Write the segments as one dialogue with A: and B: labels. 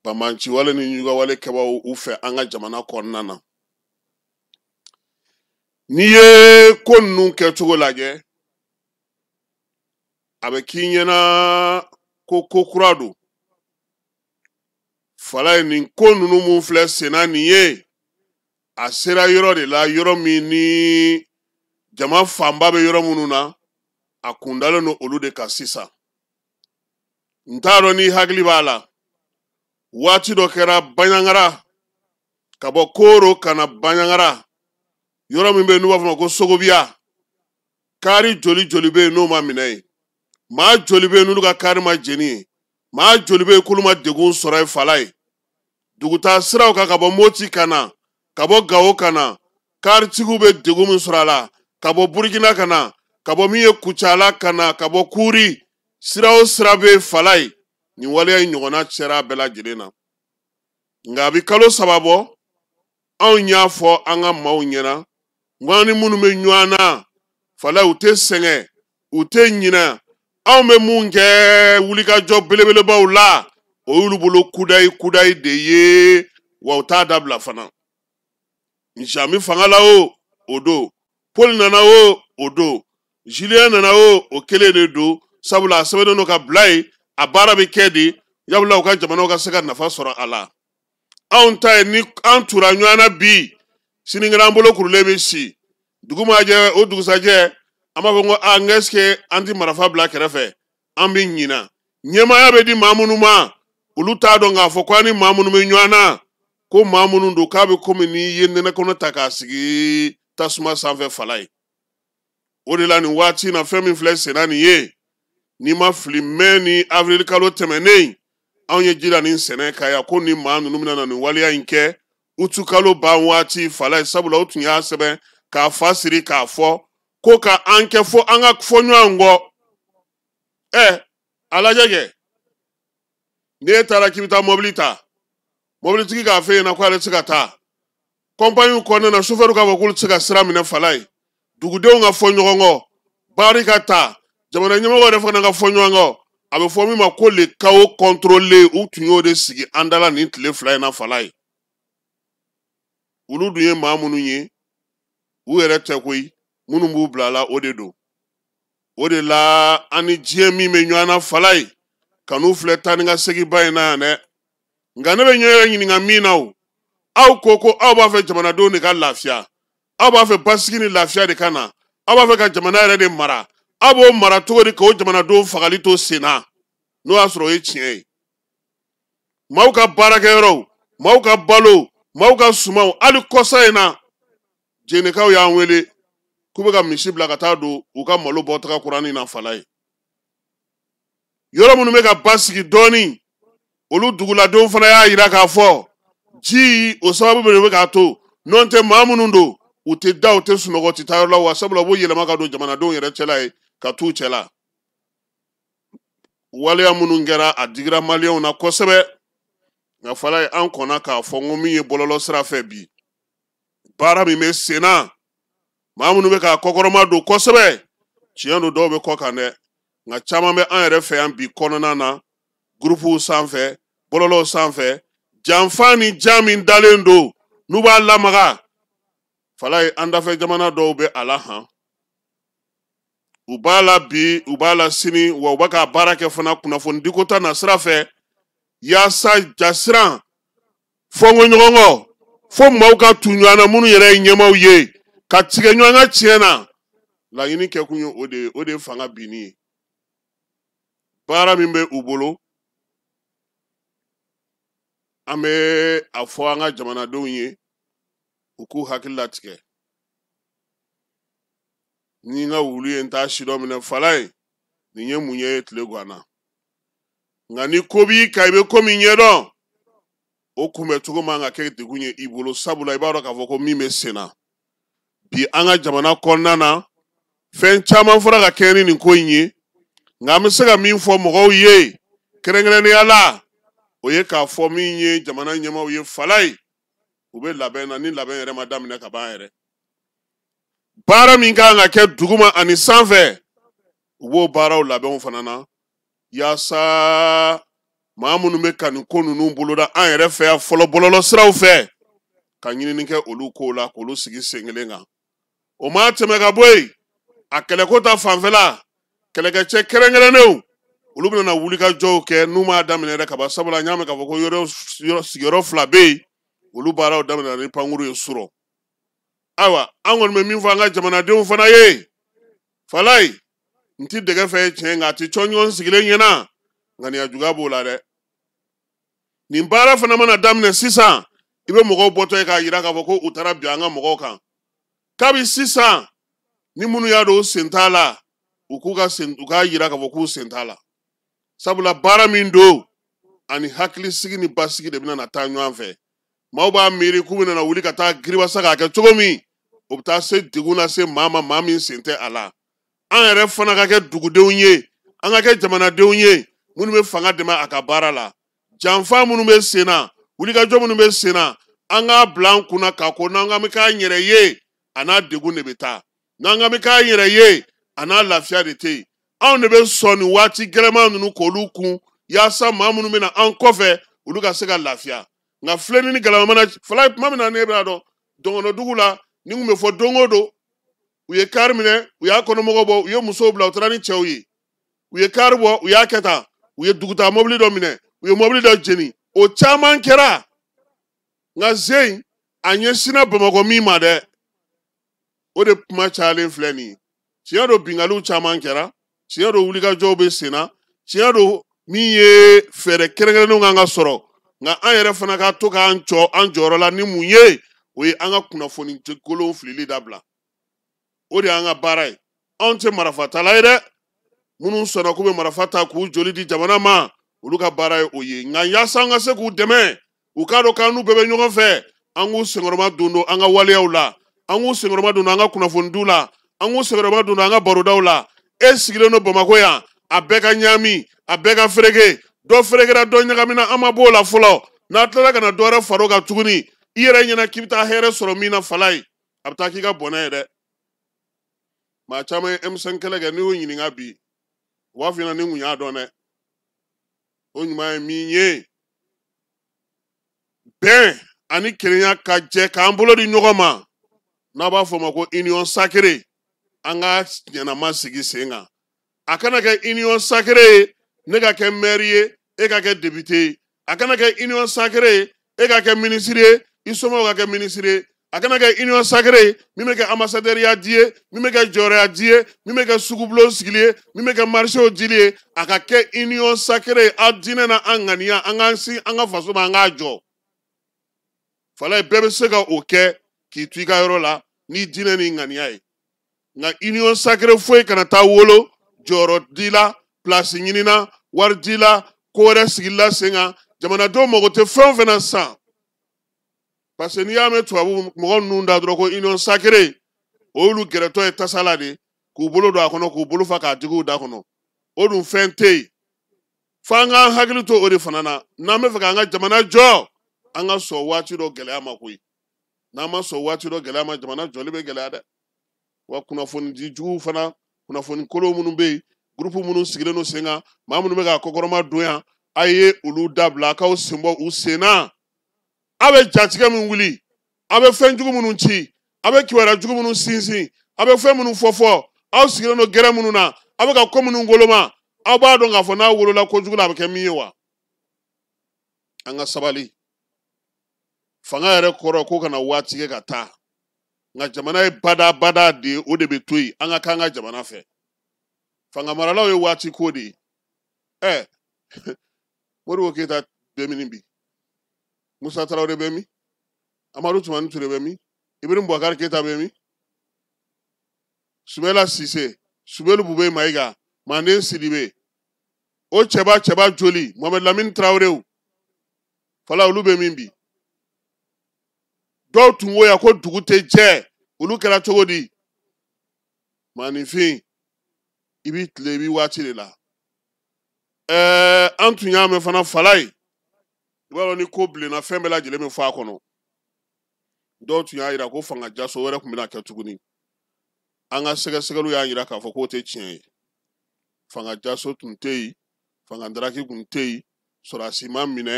A: Banbanciwale ni ɲugawale kɛbaaw u fɛ an ka jamana kɔnɔna na. N'i ye ko ninnu kɛcogo lajɛ, a bɛ k'i ɲɛna ko ko kura don. Falaye, nin ko ninnu mun filɛ senna nin ye, a sera yɔrɔ de la, yɔrɔ min ni jama fanba bɛ yɔrɔ minnu na, a kundalen don olu de kan sisan. N t'a dɔn n'i hakili b'a la, waati dɔ kɛra Baɲangara, ka bɔ Koro ka na Baɲangara, yɔrɔ min bɛ yen n'u b'a fɔ ma ko Sogobiya, kaari joli joli bɛ yen n'o ma minɛ yen, maa joli bɛ yen n'olu ka kaari ma jeni yen, maa joli bɛ yen k'olu ma degun sɔrɔ yen. Falaye, dugutaa siraw kan, ka bɔ Moti ka na, ka bɔ Gawo ka na, kaaritigiw bɛ degun min sɔrɔ a la, ka bɔ Burukina ka na, ka bɔ min ye Kucala ka na, ka bɔ Kuri, sira o sira bɛ yen. Falaye, nin waleya in ɲɔgɔnna cɛra a bɛɛ lajɛlen na. Nka a bɛ kalo 3 bɔ, anw y'a fɔ an ka maaw ɲɛna, n ko an ni minnu bɛ ɲɔgɔn na, Falaye, u tɛ sɛgɛn, u tɛ ɲinɛ. Anw bɛ mun kɛ wulikajɔ belebelebaw la, o y'olu bolo kudayi kudayi de ye, wa u t'a dabila fana. Jami fanga la o, o don, Paul nana o, o don, Julien nana o, o kelen de don, sabula a sɛbɛnnen don ka bila yen, a baara bɛ kɛ de yabula u ka jamanaw ka se ka nafa sɔrɔ a la. Anw ta ye ni an tura ɲɔgɔn na bi, sinikɛnɛ an bolo kurulen bɛ si, dugu ma jɛ o dugusajɛ an b'a fɔ ko aa, n est-ce que an ti marifa bila kɛrɛfɛ, an bɛ ɲina. Ɲɛmaaya bɛ di maa minnu ma, olu t'a dɔn k'a fɔ ko an ni maa minnu bɛ ɲɔgɔn na, ko maa minnu don k'a bɛ komi n'i ye nɛnɛ kɔnɔ ta k'a sigi tasuma sanfɛ. Falaye, o de la nin waati in na, fɛn min filɛ senna nin ye, n'i ma fili, mɛ ni avril kalo tɛmɛnen, anw ye ji la nin sɛnɛ ka yan ko nin maa ninnu bɛna na nin waleya in kɛ utu kalo ban waati. Falaye, sabula u tun y'a sɛbɛn k'a fa siri k'a fɔ ko ka an kɛ fo an ka fɔ ɲɔgɔn kɔ. A lajɛ kɛ, n'e taara k'i bɛ taa mɔbili ta, mɔbilitigi k'a f'e ɲɛna ko ale tɛ se ka taa, kɔnpaɲiw kɔnɔna na, sofɛriw k'a fɔ k'olu tɛ se ka sira minɛ. Falaye, dugudenw ka fɔ ɲɔgɔn kɔ, baari ka ta, jamana ɲɛmɔgɔ yɛrɛ fana ka fɔ ɲɔgɔn kɔ, a bɛ fɔ min ma ko le chaos contrôlé, u tun y'o de sigi an da la nin tile 2 in na. Falaye, olu dun ye maa minnu ye, u yɛrɛ tɛ koyi, minnu b'u bila la, o de don. O de la an ni diɲɛ min bɛ ɲɔgɔn na, Falaye, kan'u filɛ taa ni ka seginba in na yan dɛ. Nka ne bɛ ɲɛ yɛrɛ ɲininka min na, o aw ko ko aw b'a fɛ jamanadenw de ka lafiya, aw b'a fɛ basigi ni lafiya de ka na, aw b'a fɛ ka jamana yɛrɛ de mara, aw b'o mara cogo di k'o jamanadenw fagali to sen na, n'o y'a sɔrɔ o ye tiɲɛ ye? Maaw ka baarakɛyɔrɔw, maaw ka balo, maaw ka sumanw, hali kɔsa in na, Jenekaw y'an wele k'u bɛ ka misi bila ka taa don u ka malo bɔtaga kuranin na. Falaye, yɔrɔ minnu bɛ ka basigi dɔɔnin, olu duguladenw fana y'a yira k'a fɔ ji o sababu de bɛ k'a to, n'o tɛ maa minnu don, u tɛ da, u tɛ sunɔgɔ, u tɛ taa yɔrɔ la, wa sabula u b'u yɛlɛma ka don jamanadenw yɛrɛ cɛla ye ka t'u cɛla. Waleya minnu kɛra, a digira maliyɛnw na kosɛbɛ. Nka Falaye, an kɔnna k'a fɔ n ko min ye bɔlɔlɔ sira fɛ bi, baara min bɛ sen na, maa minnu bɛ k'a kɔkɔrɔma don kosɛbɛ, tiɲɛ don dɔw bɛ kɔ kan dɛ, nka caman bɛ an yɛrɛ fɛ yan bi kɔnɔna na, gurupuw sanfɛ, bɔlɔlɔw sanfɛ, janfa ni ja min dalen don n'u b'a lamaga. Falaye, an dafɛ jamana dɔw bɛ a la han, u b'a la bi, u b'a la sini, wa u bɛ ka baara kɛ fana kunnafoni diko ta na sira fɛ, yaasa jasiran fɔnko ɲɔgɔn kɔ, fo maaw ka tu ɲɔgɔn na, minnu yɛrɛ ye ɲɛmaaw ye, ka tigɛ ɲɔgɔn ka tiɲɛ na. Laɲini kɛkun ye o de ye, o de ye fanga binni ye. Baara min bɛ u bolo, an bɛ a fɔ an ka jamanadenw ye u k'u hakili latigɛ. Ni n ka wulu ye n t'a si dɔ minɛ. Falaye, nin ye mun ye tile gan na? Nka ni ko b'i kan, i bɛ ko min ɲɛdɔn, o kunbɛcogo man ka kɛ degun ye i bolo, sabula i b'a dɔn k'a fɔ ko min bɛ sen na bi an ka jamana kɔnɔna na, fɛn caman fɔra ka kɛɲɛ ni nin ko in ye. Nka an bɛ se ka min fɔ mɔgɔw ye kɛrɛnkɛrɛnnenya la, o ye k'a fɔ min ye jamana ɲɛmaaw ye, Falaye, u bɛ labɛn na, ni labɛn yɛrɛ ma daminɛ ka ban yɛrɛ. Baara min kan ka kɛ duguma ani sanfɛ, u b'o baaraw labɛnw fana na, yaasa Maa minnu bɛ ka nin ko ninnu boloda an yɛrɛ fɛ yan fɔlɔ bɔlɔlɔ siraw fɛ, ka ɲinini kɛ olu kow la k'olu sigi sen kelen kan. O maa tɛmɛ ka bɔ yen, a kɛlɛko ta fanfɛla, kɛlɛkɛcɛ kɛrɛnkɛrɛnnenw olu bɛna wulikajɔw kɛ n'u m'a daminɛ yɛrɛ kaban, sabula n y'a mɛn k'a fɔ ko sigiyɔrɔ 2 bɛ yen, olu baaraw daminɛna ni pankuru ye surɔ. Ayiwa, an kɔni bɛ min fɔ an ka jamanadenw fana ye, Falayi, n ti dɛgɛ fɛ ye tiɲɛ, nka a ti cɔn ɲɔgɔn sigilen ɲɛna, ŋaniya juguya b'o la dɛ. Nin baara fana mana daminɛ sisan, i bɛ mɔgɔw bɔtɔ ye k'a yira k'a fɔ ko u taara bin an ka mɔgɔw kan. Kabi sisan, ni minnu y'a dɔn u sen t'a la, u k'u ka sen, u k'a yira k'a fɔ k'u sen t'a la. Sabula baara min don, ani hakilisigi ni basigi de bɛna na taa ɲɔgɔn fɛ. Maaw b'a miiri k'u bɛna na wuli ka taa giribasa k'a kɛ cogo min, o bɛ taa se degun lase maa ma, maa min sen tɛ a la. An yɛrɛ fana ka kɛ dugudenw ye, an ka kɛ jamanadenw ye minnu bɛ fanga dɛmɛ a ka baara la. Janfa minnu bɛ sen na, wulikajɔ minnu bɛ sen na, an k'a bila an kunna k'a ko n'an k'an bɛ k'an yɛrɛ ye, a n'a degun de bɛ taa. N'an k'an bɛ k'an yɛrɛ ye, a n'a lafiya de tɛ yen. Anw de bɛ sɔn nin waati gɛlɛman ninnu k'olu kun, yaasa maa minnu bɛ na an kɔfɛ, olu ka se ka lafiya. Nka filenni ni galama mana fala tuma min na, ne b'a dɔn dɔgɔnɔdugu la, ni kun bɛ fɔ don o don, u ye kari minɛ, u y'a kɔnɔmɔgɔw bɔ, u ye musow bila, u taara ni cɛw ye. U ye kari bɔ, u y'a kɛ tan, u ye dugutaa mɔbili dɔ minɛ, u ye mɔbili dɔ jeni. O caman kɛra. Nka zen a ɲɛsinna Bamakɔ min ma dɛ, o de kuma cayalen filɛ nin ye. Tiɲɛ don, binkaliw caman kɛra, tiɲɛ don, wulikajɔw bɛ sen na, tiɲɛ don, min ye fɛɛrɛ kɛrɛnkɛrɛnnenw kan ka sɔrɔ. Nka an yɛrɛ fana ka to k'an jɔ an jɔyɔrɔ la ni mun ye, o ye an ka kunnafoni kolon filili dabila. O de y'an ka baara ye. Anw tɛ marifatala ye dɛ. Minnu sɔnna k'u bɛ marifa ta k'u joli di jamana ma, olu ka baara ye o ye. Nka yaasa an ka se k'u dɛmɛ, u k'a dɔn k'an n'u bɛɛ bɛ ɲɔgɔn fɛ, an k'u senkɔrɔma don don an ka waleyaw la, an k'u senkɔrɔma don don an ka kunnafonidiw la, an k'u senkɔrɔma don don an ka barodaw la. E sigilen don Bamakɔ yan, a bɛɛ ka ɲaami, a bɛɛ ka fereke, dɔ ferekera, dɔ ɲagamina, an ma b'o la fɔlɔ. N'a tilala ka na dɔ wɛrɛ far'o kan tuguni, i yɛrɛ ɲɛna k'i bɛ taa hɛrɛ sɔrɔ min na, Falayi, a bɛ taa k'i ka bɔnɛ ye dɛ. Maa caman ye M5 kɛlɛ kɛ, n'i y'o ɲininka bi, u b'a f'i ɲɛna ni n kun y'a dɔn dɛ. O ɲuman ye min ye, bɛn ani kelenya ka jɛ k'an bolo di ɲɔgɔn ma, n'a b'a fɔ o ma ko union sacrée, an ka ɲɛnama sigi sen kan. A kana kɛ union sacrée ye ne ka kɛ maire ye, e ka kɛ député ye. A kana kɛ union sacrée ye e ka kɛ ministre ye, i somɔgɔw ka kɛ ministre ye. A kana kɛ union sacrée ye min bɛ kɛ ambassadeur ya di ye, min bɛ kɛ jɔyɔrɔya di ye, min bɛ kɛ sugubulon sigili ye, min bɛ kɛ marché dili ye. A ka kɛ union sacrée ye aw diinɛ na, an ŋaniya, an k'an sin an ka faso ma, an k'a jɔ. Falayi, bɛɛ bɛ se ka o kɛ k'i to i ka yɔrɔ la ni diinɛ ni ŋaniya ye. Nka union sacrée foyi kana taa wolo jɔyɔrɔ di la, place ɲini na, wari di la, ko wɛrɛ sigili la sen kan. Jamanadenw mago tɛ fɛn o fɛn na sisan. Parce que n'i y'a mɛn tubabu mɔgɔ ninnu da dɔrɔn ko union sacrée, o y'olu gɛrɛtɔ ye tasa la de, k'u bolo don a kɔnɔ, k'u bolo fa k'a digi u da kɔnɔ. O dun fɛn tɛ yen. F'an k'an hakili to o de fana na. N'an bɛ fɛ k'an ka jamana jɔ, an ka sɔn waati dɔ gɛlɛya ma koyi. N'an ma sɔn waati dɔ gɛlɛya ma, jamana jɔli bɛ gɛlɛya dɛ. Wa kunnafoni di juguw fana, kunnafoni kolon minnu bɛ yen, gurupu minnu sigilen don sen kan, maa minnu bɛ k'a kɔkɔrɔma don yan, a ye olu dabila, a k'aw sen bɔ u sen na. Aw bɛ jatigɛ min wuli, aw bɛ fɛn jugu minnu ci, aw bɛ kibaruya jugu minnu sinsin, aw bɛ fɛn minnu fɔ fɔ, aw sigilen don gɛrɛ minnu na, aw bɛ ka ko minnu woloma, aw b'a dɔn k'a fɔ n'a wolola kojugu la, a bɛ kɛ min ye wa? An ka sabali. Fanga yɛrɛ kɔrɔ ko kana waati kɛ ka taa. Nka jamana ye badabada de ye, o de bɛ to yen. An ka k'an ka jamana fɛ. Fanga maralaw ye waati ko de ye. Modibo Keyita bɛ min bi? Musa Tarawele bɛ min? Amadu Tumani Ture bɛ min? Ibrahim Boubacar Keyita bɛ min? Sumayila Sise, Subelu Bube Mayiga, Manden Sidibe, o cɛba cɛba joli, Mohamed Lamine Traorew, fala olu bɛ min bi? Dɔw tun ko yan ko dugu tɛ jɛ, olu kɛra cogo di? Maaninfin, i b'i tile, i b'i waati de la. An tun y'a mɛn fana fala ye, i b'a dɔn ni ko bilenna, fɛn bɛɛ lajɛlen bɛ fɔ a kɔnɔ. Dɔw tun y'a yira ko fanga jaso wɛrɛ tun bɛna kɛ tuguni. An ka sɛgɛsɛgɛliw y'a yira k'a fɔ k'o tɛ tiɲɛ ye. Fanga jaso tun tɛ yen, fanga daraki tun tɛ yen, Sɔrɔdasi ma minɛ,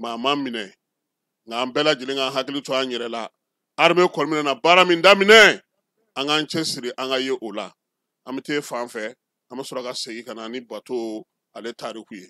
A: maa ma minɛ, nka an bɛɛ lajɛlen k'an hakili to an yɛrɛ la. Armée kɔni bɛna na baara min daminɛ, an k'an cɛsiri an ka ye o la. An bɛ taa fan fɛ, an bɛ sɔrɔ ka segin ka na ni bato ale tariku ye.